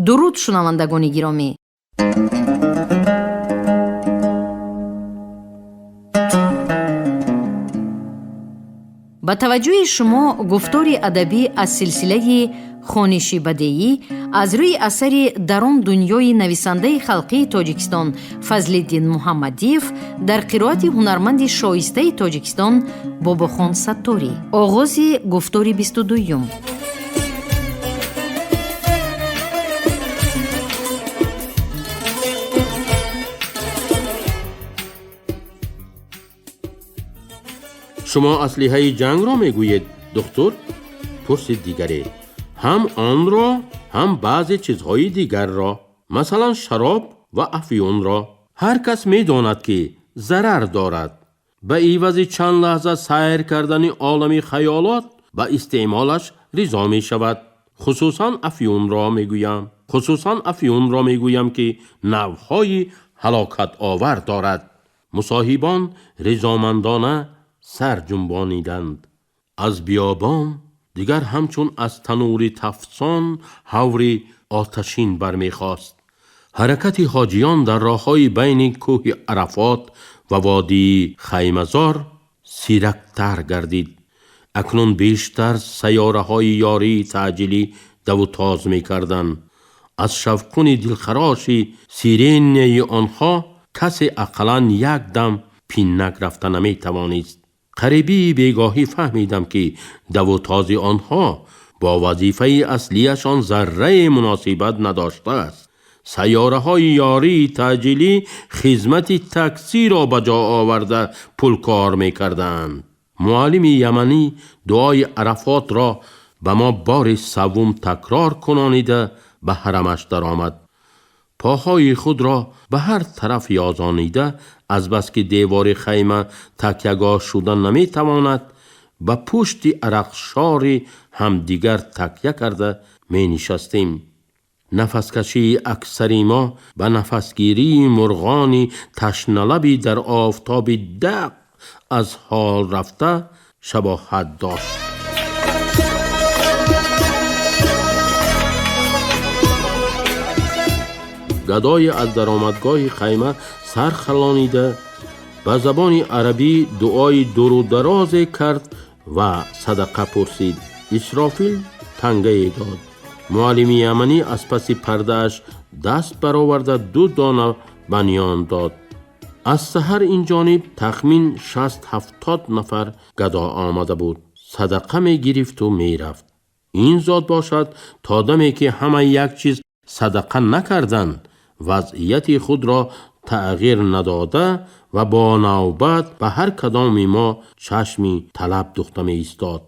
Дуруд, шунавандагони гиромӣ. Ба таваҷҷӯҳи шумо гуфтори адабӣ аз силсилаи хониши бадеӣ аз рӯи асари «Дар он дунёи» нависандаи халқии Тоҷикистон Фазлиддин Муҳаммадиев дар қироати ҳунарманди шоистаи Тоҷикистон Бобохон Сатторӣ. Оғози гуфтори 22-юм. Шумо аслиҳаи ҷангро мегӯед, духтур? Пурсид дигаре. Ҳам онро, ҳам баъзе чизҳои дигарро, масалан шароб ва афюнро. Ҳар кас медонад, ки зарар дорад. Ба ивази чанд лаҳза сайр кардани олами хаёлот ба истеъмолаш ризо мешавад. Хусусан афюнро мегӯям. Хусусан афюнро мегӯям, ки навъҳои ҳалокатовар дорад. Мусоҳибон ризомандона сар ҷунбониданд. Аз биёбон дигар ҳамчун аз танури тафсон ҳаври оташин бармехост. Ҳаракати ҳоҷиён дар роҳҳои байни кӯҳи Арафот ва водии Хаймазор сирактар гардид. Акнун бештар сайёраҳои ёрии таъҷилӣ даву тоз мекарданд. Аз шавқуни дилхароши сиренияи онҳо касе ақаллан як дам пиннак рафта наметавонист. Қарибии бегоҳӣ фаҳмидам, ки давутози онҳо бо вазифаи аслияшон заррае муносибат надоштааст. Сайёраҳои ёрии таъҷилӣ хизмати таксиро ба ҷо оварда пулкор мекарданд. Муаллими яманӣ дуои Арафотро ба мо бори саввум такрор кунонида ба ҳарамаш даромад. Поҳои худро ба ҳар тараф ёзонида, азбаски девори хайма такягоҳ шуда наметавонад, ба пушти арақшори ҳамдигар такя карда менишастем. Нафаскашии аксари мо ба нафасгирии мурғони ташналаби дар офтоби дақ аз ҳол рафта шабоҳат дошт. Гадое аз даромадгоҳи хайма сар халонида ба забони арабӣ дуои дурударозе кард ва садақа пурсид. Исрофил тангае дод. Муаллими яманӣ аз паси пардааш даст бароварда ду дона банён дод. Аз саҳар ин ҷониб тахмин 60-70 нафар гадо омада буд. Садақа мегирифту мерафт. Ин зот бошад, то даме ки ҳама як чиз садақа накарданд, вазъияти худро тағйир надода ва бо навбат ба ҳар кадоми мо чашми талаб духта меистод.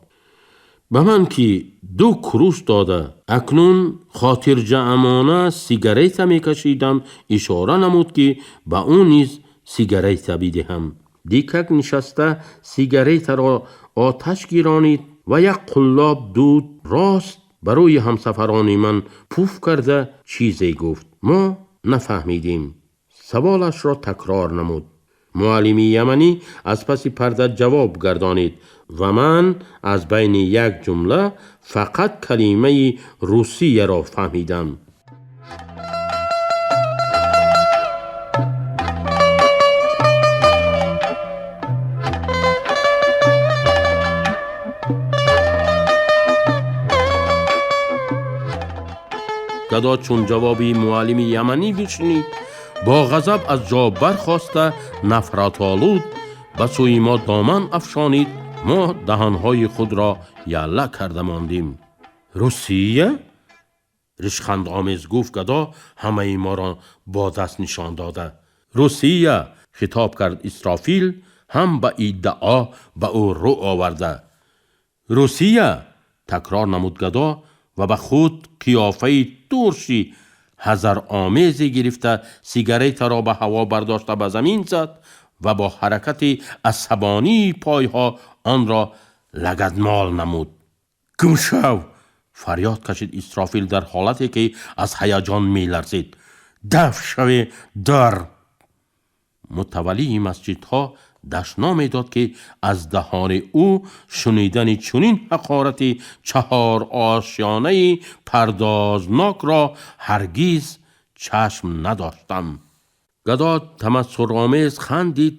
Ба ман ки ду куруш дода, акнун хотирҷамъона сигарета мекашидам, ишора намуд, ки ба ӯ низ сигарета бидиҳам. Дикак нишаста сигаретаро оташ гиронид ва як қуллоб дуд рост ба рӯи ҳамсафарони ман пуф карда чизе гуфт. Мо нафаҳмидем. Саволашро такрор намуд. Муаллими яманӣ аз паси парда ҷавоб гардонид ва ман аз байни як ҷумла фақат калимаи русияро фаҳмидам. Гадо чун ҷавоби муаллими яманӣ бишунид, бо ғазаб аз ҷо бархоста нафратолуд ба сӯи мо доман афшонид. Мо даҳонҳои худро ялла карда мондем. Русия? Ришхандомез гуфт гадо, ҳамаи моро бо даст нишон дода. Русия! Хитоб кард Исрофил, ҳам ба иддао ба ӯ рӯ оварда. Русия! Такрор намуд гадо ва ба худ қиёфаи турши ҳазаромезе гирифта сигаретаро ба ҳаво бардошта ба замин зад ва бо ҳаракати асабонии пойҳо онро лагадмол намуд. Гум шав! Фарёд кашид Исрофил дар ҳолате ки аз ҳаяҷон меларзид. Даф шаве дар! Мутаваллии масҷидҳо дашном медод, ки аз даҳони ӯ шунидани чунин ҳақорати чаҳорошёнаи пардознокро ҳаргиз чашм надоштам. Гадо тамасхуромез хандид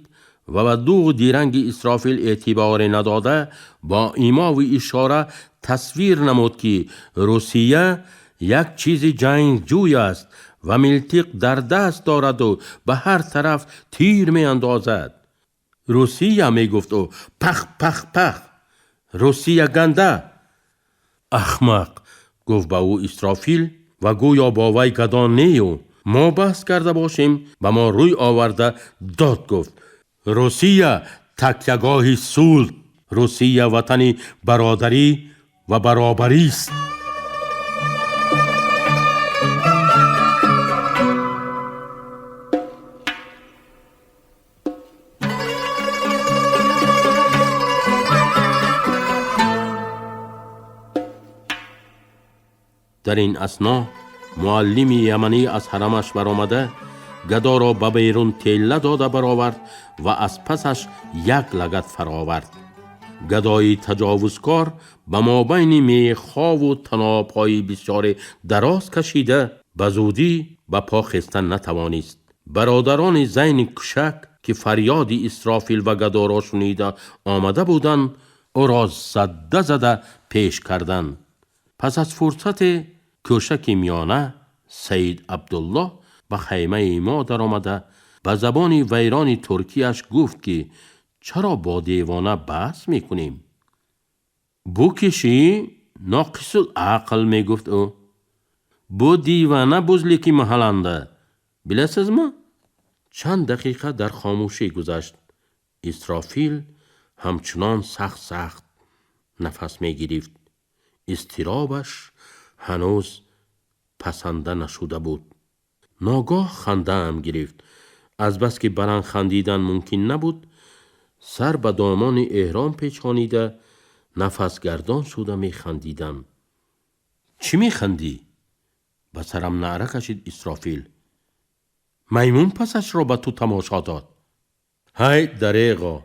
ва ба дуғу диранги Исрофил эътиборе надода, бо имову ишора тасвир намуд, ки Русия як чизи ҷангҷӯй аст ва милтиқ дар даст дораду ба ҳар тараф тир меандозад. Русия, мегуфт ӯ, пах пах пах, Русия ганда. Ахмақ, гуфт ба ӯ Исрофил ва гӯё бо вай гадо нею мо баҳс карда бошем, ба мо рӯй оварда дод гуфт: Русия такягоҳи сулҳ, Русия ватани бародарӣ ва баробарист. Дар ин асно муаллими яманӣ аз ҳарамаш баромада, гадоро ба берун телла дода баровард ва аз пасаш як лагат фаровард. Гадои таҷовузкор ба мобайни мехову танобҳои бисёре дароз кашида, ба зудӣ ба по хеста натавонист. Бародарони зайни кушак, ки фарёди Исрофил ва гадоро шунида омада буданд, ӯро зада зада пеш карданд. Пас аз фурсате кӯшаки миёна Саид Абдуллоҳ ба хаймаи мо даромада, ба забони вайрони туркияш гуфт, ки чаро бо девона баҳс мекунем? Бу киши ноқисул ақл, мегуфт ӯ. Бу дивана бузлики маҳаланда. Биласизми? Чанд дақиқа дар хомӯшӣ гузашт. Исрофил ҳамчунон сахт сахт нафас мегирифт. Изтиробаш ҳанӯз пасанда нашуда буд. Ногоҳ хандаам гирифт. Азбаски баланд хандидан мумкин набуд, сар ба домони эҳром печонида, нафасгардон шуда механдидам. Чӣ механдӣ? Ба сарам наъра кашид Исрофил. Маймун пасашро ба ту тамошо дод. Ҳай дареғо,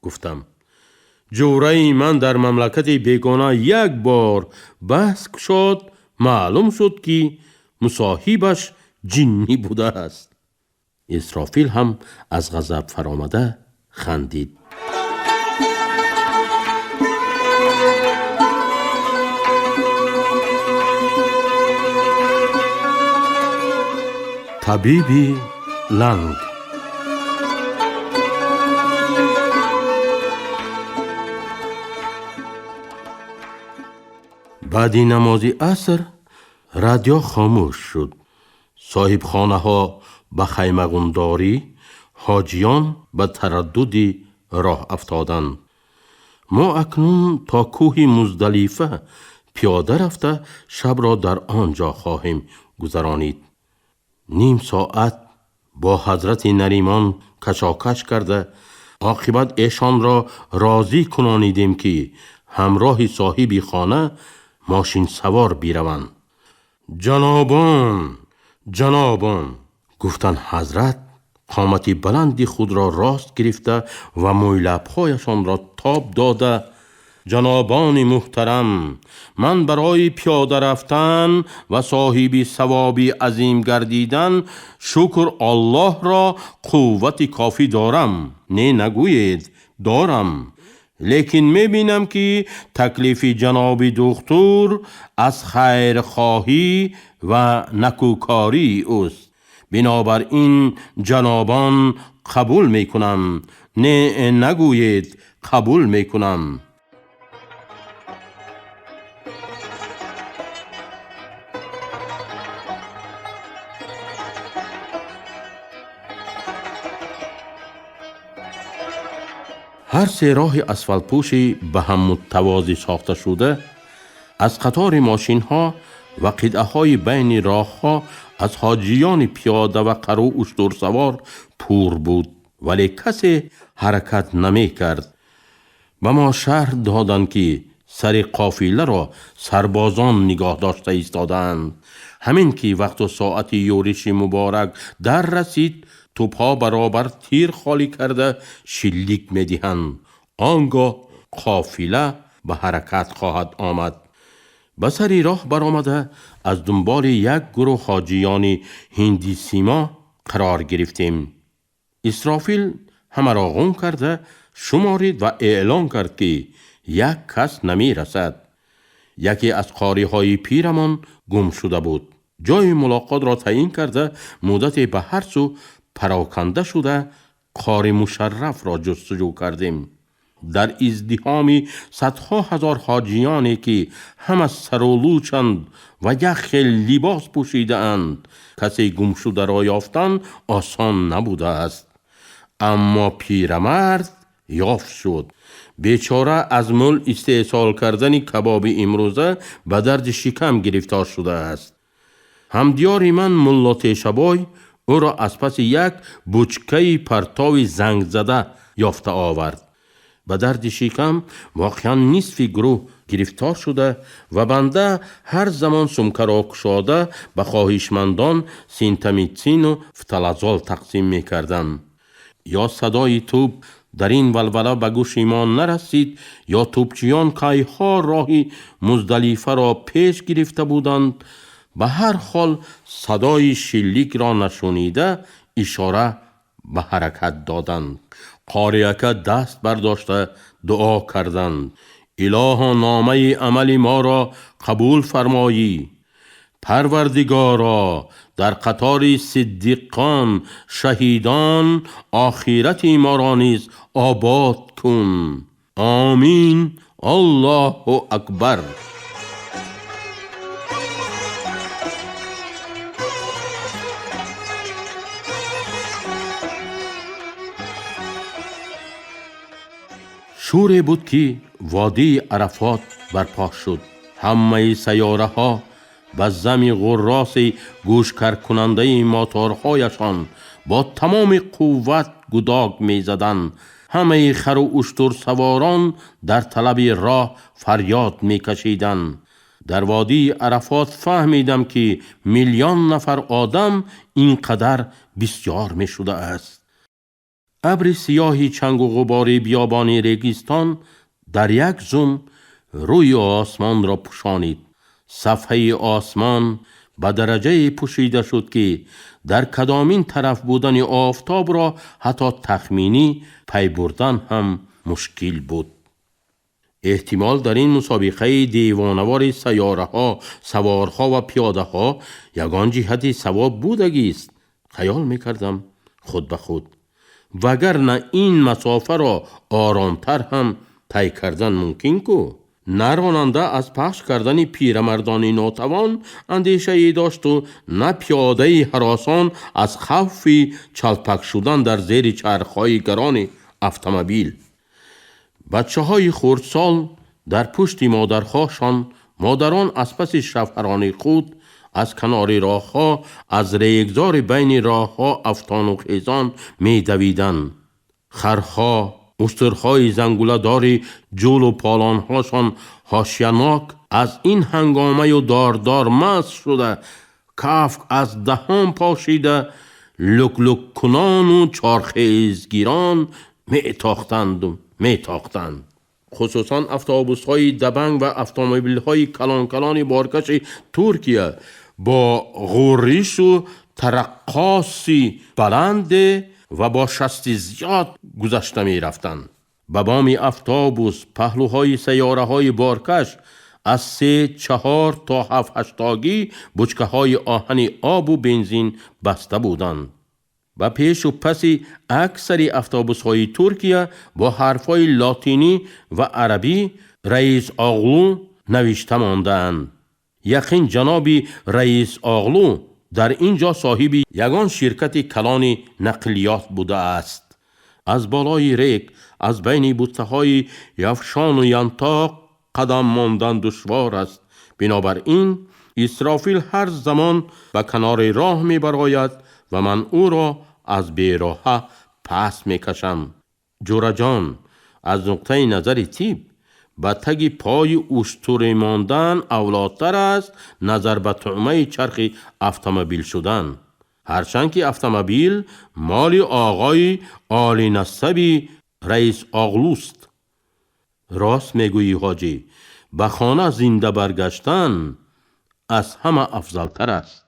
гуфтам. Ҷураи ман дар мамлакати бегона як бор баҳс кушод, маълум шуд, ки мусоҳибаш ҷиннӣ будааст. Исрофил ҳам аз ғазаб фаромада хандид. Табиби ланг. Баъди намози аср радио хомӯш шуд. Соҳибхонаҳо ба хаймағундорӣ, ҳоҷиён ба тараддуди роҳ афтоданд. Мо акнун то кӯҳи Муздалифа пиёда рафта, шабро дар он ҷо хоҳем гузаронид. Ним соат бо ҳазрати Наримон кашокаш карда, оқибат эшонро розӣ кунонидем, ки ҳамроҳи соҳиби хона мошинсавор бираванд. Ҷанобон, ҷанобон, гуфтанд ҳазрат, қомати баланди худро рост гирифта ва мӯйлабҳояшонро тоб дода: ҷанобони муҳтарам, ман барои пиёда рафтан ва соҳиби савоби азим гардидан, шукр Аллоҳро, қуввати кофӣ дорам. Не нагӯед, дорам. Лекин мебинам, ки таклифи ҷаноби духтур аз хайрхоҳӣ ва накӯкории ӯст. Бинобар ин ҷанобон, қабул мекунам. Не нагӯед, қабул мекунам. Ҳар се роҳи асфалтпӯши ба ҳам муттавозӣ сохта шуда, аз қатори мошинҳо ва қитъаҳои байни роҳҳо аз ҳоҷиёни пиёда ва қару уштурсавор пур буд, вале касе ҳаракат намекард. Ба мо шарҳ доданд, ки сари қофиларо сарбозон нигоҳ дошта истодаанд. Ҳамин ки вақту соати юриши муборак дар расид, Тӯпҳо баробар тир холӣ карда шиллик медиҳанд. Он гоҳ қофила ба ҳаракат хоҳад омад. Ба сари роҳ баромада аз дунболи як гурӯҳ ҳоҷиёни ҳиндисимо қарор гирифтем. Исрофил ҳамаро ғун карда шуморид ва эълон кард, ки як кас намерасад. Яке аз қориҳои пирамон гум шуда буд. Ҷойи мулоқотро таъин карда, муддате ба ҳар сӯ пароканда шуда қори Мушаррафро ҷустуҷӯ кардем. Дар издиҳоми садҳо ҳазор ҳоҷиёне, ки ҳама сарулучанд ва як хел либос пӯшидаанд, касе гумшударо ёфтан осон набудааст. Аммо пирамард ёфт шуд. Бечора аз мӯл истеҳсол кардани кабоби имрӯза ба дарди шикам гирифтор шудааст. Ҳамдиёри ман Мулло Тешабой ӯро аз паси як бучкаи партови зангзада ёфта овард. Ба дарди шикам воқеан нисфи гурӯҳ гирифтор шуда ва банда ҳар замон сумкаро кушода ба хоҳишмандон синтамитсину фталазол тақсим мекардам. Ё садои тӯб дар ин валвала ба гӯши мо нарасид, ё тӯбчиён кайҳо роҳи Муздалифаро пеш гирифта буданд. Ба ҳар ҳол садои шилликро нашунида ишора ба ҳаракат доданд. Қориака даст бардошта дуо карданд: «Илоҳо, номаи амали моро қабул фармоӣ. Парвардигоро, дар қатори сиддиқон, шаҳидон охирати моро низ обод кун. Омин. Аллоҳу акбар». Шӯре буд, ки водии Арафот барпо шуд. Ҳамаи сайёраҳо ба зами ғурроси гӯшкаркунандаи моторҳояшон бо тамоми қувват гудог мезаданд. Ҳамаи хару уштурсаворон дар талаби роҳ фарёд мекашиданд. Дар водии Арафот фаҳмидам, ки миллион нафар одам ин қадар бисёр мешудааст. Абри сиёҳи чангу ғубори биёбони регистон дар як зум рӯи осмонро пӯшонид. Сафҳаи осмон ба дараҷае пӯшида шуд, ки дар кадомин тараф будани офтобро ҳатто тахминӣ пай бурдан ҳам мушкил буд. Эҳтимол, дар ин мусобиқаи девонавори сайёраҳо, саворҳо ва пиёдаҳо ягон ҷиҳати савоб будагист, хаёл мекардам худ ба худ. Вагарна ин масофаро оромтар ҳам тай кардан мумкин ку. На ронанда аз пахш кардани пирамардони нотавон андешае дошту, на пиёдаи ҳаросон аз хавфи чалпак шудан дар зери чархҳои гарони автомобил. Бачаҳои хурдсол дар пушти модарҳошон, модарон аз паси шавҳарони худ аз канори роҳҳо, аз регзори байни роҳҳо афтону хезон медавиданд. Харҳо, уштурҳои зангуладори ҷулу полонҳошон ҳошиянок аз ин ҳангомаю дордор маст шуда, кафк аз даҳон пошида, луклуккунону чорхезгирон метохтанду метохтанд. Хусусан автобусҳои дабанг ва автомобилҳои калонкалони боркаши Туркия бо ғурришу тараққоси баланде ва бо шасти зиёд гузашта мерафтанд. Ба боми автобус, паҳлӯҳои сайёраҳои боркаш аз се чаҳор то ҳафт ҳаштогӣ бучкаҳои оҳани обу бензин баста буданд. Ба пешу паси аксари автобусҳои Туркия бо ҳарфҳои лотинӣ ва арабӣ «Раис Оғлу» навишта мондаанд. Яқин, ҷаноби Раис Оғлу дар ин ҷо соҳиби ягон ширкати калони нақлиёт будааст. Аз болои рек, аз байни буттаҳои явшону янтоқ қадам мондан душвор аст. Бинобар ин Исрофил ҳар замон ба канори роҳ мебарояд ва ман ӯро аз бероҳа пас мекашам. Ҷураҷон, аз нуқтаи назари тиб ба таги пои уштуре мондан авлодтар аст, назар ба туъмаи чархи автомобил шудан. Ҳарчанд ки автомобил моли оғои олинасаби раис оғлуст. Рост мегӯӣ, ҳоҷӣ, ба хона зинда баргаштан аз ҳама афзалтар аст.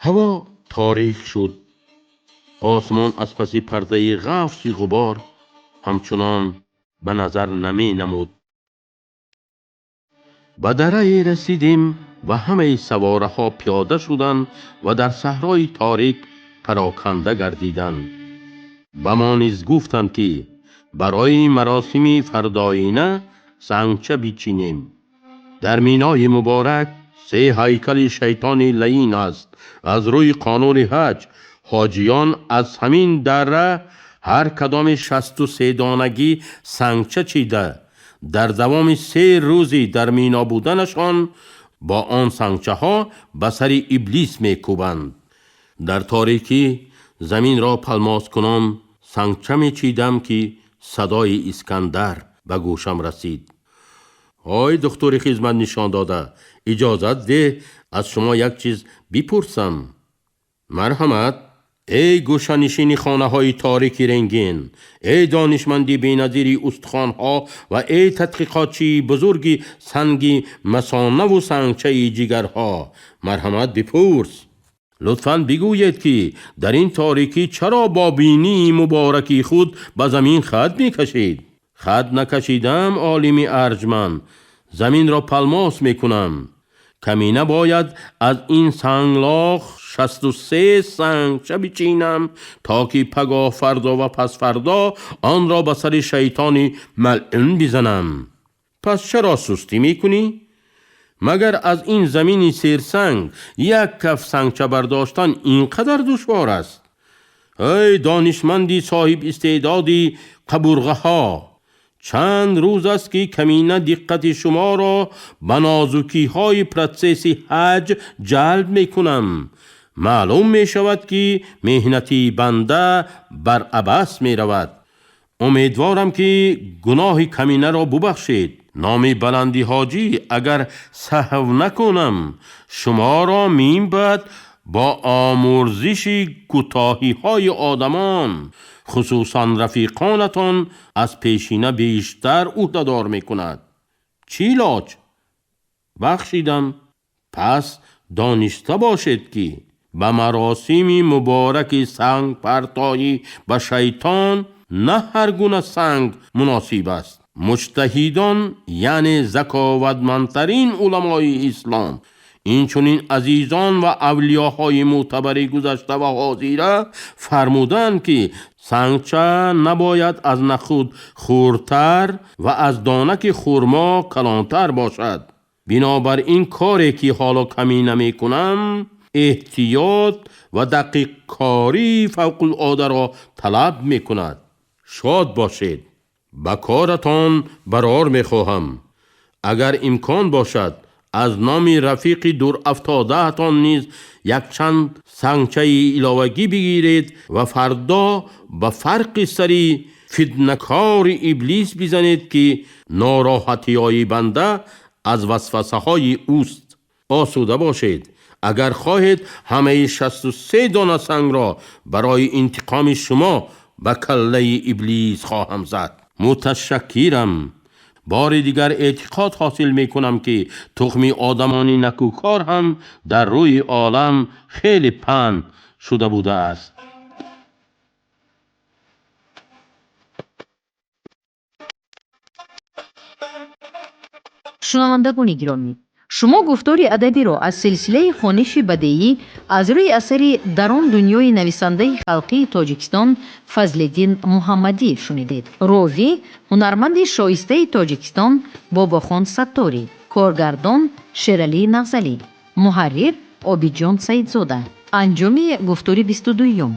Ҳаво торик шуд. Осмон аз паси пардаи ғафси ғубор ҳамчунон ба назар наменамуд. Ба дарае расидем ва ҳамаи савораҳо пиёда шуданд ва дар саҳрои торик пароканда гардиданд. Ба мо низ гуфтанд, ки барои маросими фардоина сангча бичинем. Дар Минои муборак се ҳайкали шайтони лаин аст. Аз рӯи қонуни ҳаҷ ҳоҷиён аз ҳамин дара ҳар кадоми 63 донагӣ сангча чида, дар давоми 3 рӯзи дар Мино буданашон бо он сангчаҳо ба сари иблис мекӯбанд. Дар торикӣ заминро палмоскунон сангча мечидам, ки садои Искандар ба гӯшам расид. Ой, духтури хизмат нишон дода, иҷозат деҳ аз шумо як чиз бипурсам. Марҳамат. Эй гӯшанишини хонаҳои торики рентген, эй донишманди беназири устухонҳо ва эй тадқиқотчии бузурги санги масонаву сангчаи ҷигарҳо, марҳамат, бипурс. Лутфан бигӯед, ки дар ин торикӣ чаро бо бинии мубораки худ ба замин хат мекашед? Хат накашидам, олими арҷманд, заминро палмос мекунам. Камина бояд аз ин санглох 63 сангча бичинам, то ки пагоҳ, фардо ва пасфардо онро ба сари шайтони малъун бизанам. Пас чаро сустӣ мекунӣ? Магар аз ин замини серсанг як каф сангча бардоштан ин қадар душвор аст? Эй донишманди соҳиб истеъдоди қабурғаҳо, чанд рӯз аст, ки камина диққати шуморо ба нозукиҳои протсесси ҳаҷ ҷалб мекунам. Маълум мешавад, ки меҳнати банда бар абас меравад. Умедворам, ки гуноҳи каминаро бубахшед. Номи баланди ҳоҷӣ, агар саҳв накунам, шуморо минбаъд бо омӯрзиши кӯтоҳиҳои одамон, хусусан рафиқонатон, аз пешина бештар ӯҳдадор мекунад. Чӣ лоҷ? Бахшидам. Пас дониста бошед, ки ба маросими мубораки сангпартоӣ ба шайтон на ҳар гуна санг муносиб аст. Муҷтаҳидон, яъне заковатмандтарин уламои ислом, инчунин азизон ва авлиёҳои мӯътабари гузашта ва ҳозира фармуданд, ки сангча набояд аз нахуд хурдтар ва аз донаки хурмо калонтар бошад. Бинобар ин коре, ки ҳоло камина мекунам, эҳтиёт ва дақиқкории фавқулодаро талаб мекунад. Шод бошед. Ба коратон барор мехоҳам. Агар имкон бошад, аз номи рафиқи дурафтодаатон низ якчанд сангчаи иловагӣ бигиред ва фардо ба фарқи сари фитнакори иблис бизанед, ки нороҳатиҳои банда аз васвасаҳои ӯст. Осуда бошед. Агар хоҳед, ҳамаи 63 дона сангро барои интиқоми шумо ба каллаи иблис хоҳам зад. Муташаккирам. Бори дигар эътиқод ҳосил мекунам, ки тухми одамони накӯкор ҳам дар рӯи олам хеле паҳн шуда будааст. Шунавандагони гиромӣ, шумо гуфтори адабиро аз силсилаи хониши бадеӣ аз рӯи асари «Дар он дунёи» нависандаи халқии Тоҷикистон Фазлиддин Муҳаммадӣ шунидед. Ровӣ ҳунарманди шоистаи Тоҷикистон Бобохон Сатторӣ, коргардон Шералӣ Нағзалӣ, муҳаррир Обидҷон Саидзода. Анҷоми гуфтори 22-юм.